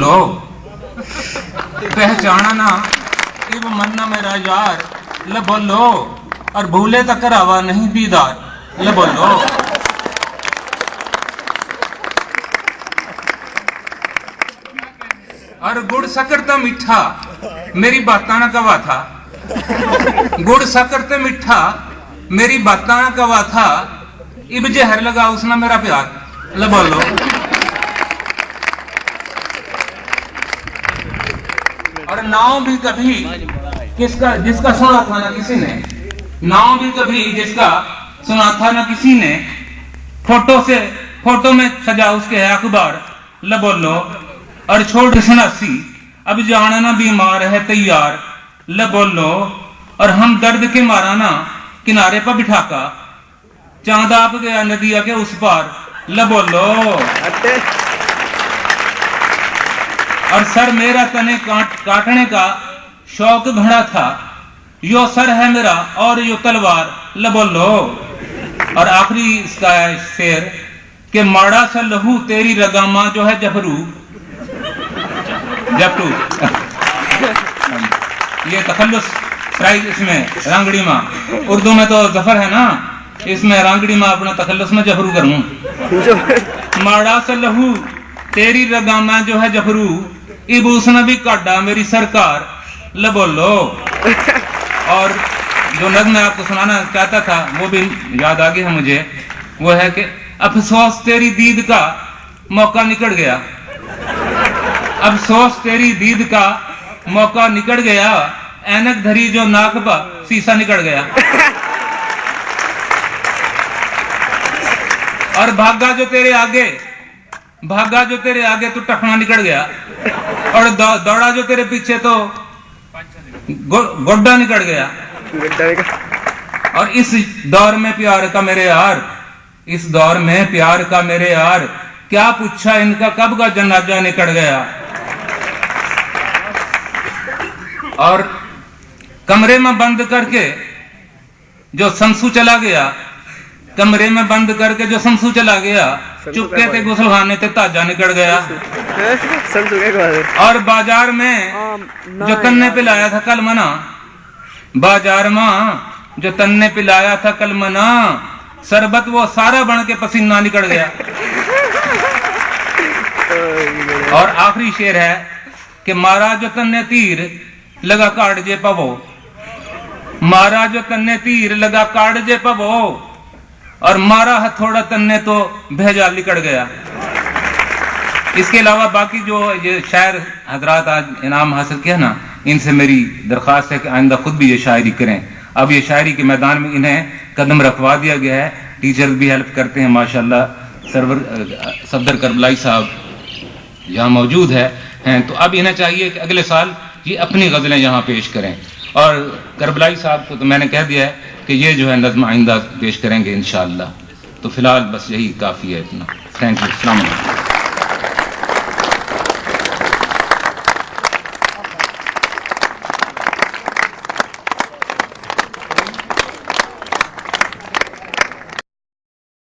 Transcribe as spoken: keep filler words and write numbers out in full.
लो, पहचाना ना इब मन्ना मेरा यार, ले बोलो, और भूले तो करावा नहीं दीदार, ले बोलो। और गुड़ शक्कर तो मीठा, मेरी बातां ना कवा था। गुड़ शक्कर ते मीठा, मेरी बातां ना कवा था। इब जहर लगा उसने मेरा प्यार, ले बोलो। और नाम भी कभी किसका, जिसका सुना था ना किसी ने, नाम भी कभी जिसका सुना था ना किसी ने। फोटो से, फोटो में सजा उसके है अखबार, ले बोलो। और छोड़ सन्यासी, अब जाना ना बीमार है तैयार, ले बोलो। और हम दर्द के मारा ना किनारे पर बिठा का, चांद आप गया नदिया के उस पार, ले बोलो। अटे। और सर मेरा तने काट, काटने का शौक घना था, यो सर है मेरा और यो तलवार, ले बोलो। और आखिरी इसका है शेर, कि माड़ा सा लहू तेरी रगा मां जो है जफरू, जफरू। ये तखल्लुस प्राइज इसमें रांगड़ी मां, उर्दू में तो जफर है ना, इसमें रांगड़ी मां अपना तखल्लुस में जफरू करूं। माड़ा सा लहू तेरी रगा मां जो है जफरू, इब उसने भी काढ़ा मेरी सरकार, ले बोलो। और जो नज़्म मैं आपको सुनाना चाहता था, वो भी याद आ गया मुझे, वो है कि अफसोस तेरी दीद का मौका निकल गया, अफसोस तेरी दीद का मौका निकल गया, ऐनक धरी जो नाक पर शीशा निकल गया। और भागा जो तेरे आगे, भागा जो तेरे आगे तो टखना निकल गया, और दौ-, दौड़ा जो तेरे पीछे तो गो-, गोड्डा निकल गया। गोड्डा निकल। और इस दौर में प्यार का मेरे यार, इस दौर में प्यार का मेरे यार, क्या पूछा इनका कब का जनाजा निकल गया। और कमरे में बंद करके जो संसू चला गया, कमरे में बंद करके जो संसू चला गया, संसू चुपके क्या ते बात? गुसलखाने ते ताजा निकल गया। संसू क्या बात है? और बाजार में हाँ, ना जो तन्ने यार। पिलाया था कल मना, बाजार में जो तन्ने पिलाया था कल मना, शरबत वो सारा बन के पसीना निकल गया। और आखिरी शेर है कि मारा जो तन्ने तीर लगा काट जे पवो, मारा जो तन्ने तीर लगा काट जे पवो, और मारा हथौड़ा तन्ने तो भेजा लिकड़ गया। इसके अलावा बाकी जो ये शायर हजरात आज इनाम हासिल किया ना, इनसे मेरी दरख्वास्त है कि आइंदा खुद भी ये शायरी करें। अब ये शायरी के मैदान में इन्हें कदम रखवा दिया गया है, टीचर्स भी हेल्प करते हैं माशाल्लाह। सरवर, अ, सफदर करबलाई साहब यहाँ मौजूद है, हैं, तो अब इन्हें चाहिए कि अगले साल ये अपनी गज़लें यहाँ पेश करें। और करबलाई साहब को तो मैंने कह दिया है कि ये जो है नज़्म आइंदा पेश करेंगे इंशाअल्लाह। तो फिलहाल बस यही काफ़ी है इतना। Thank you. अस्सलाम वालेकुम।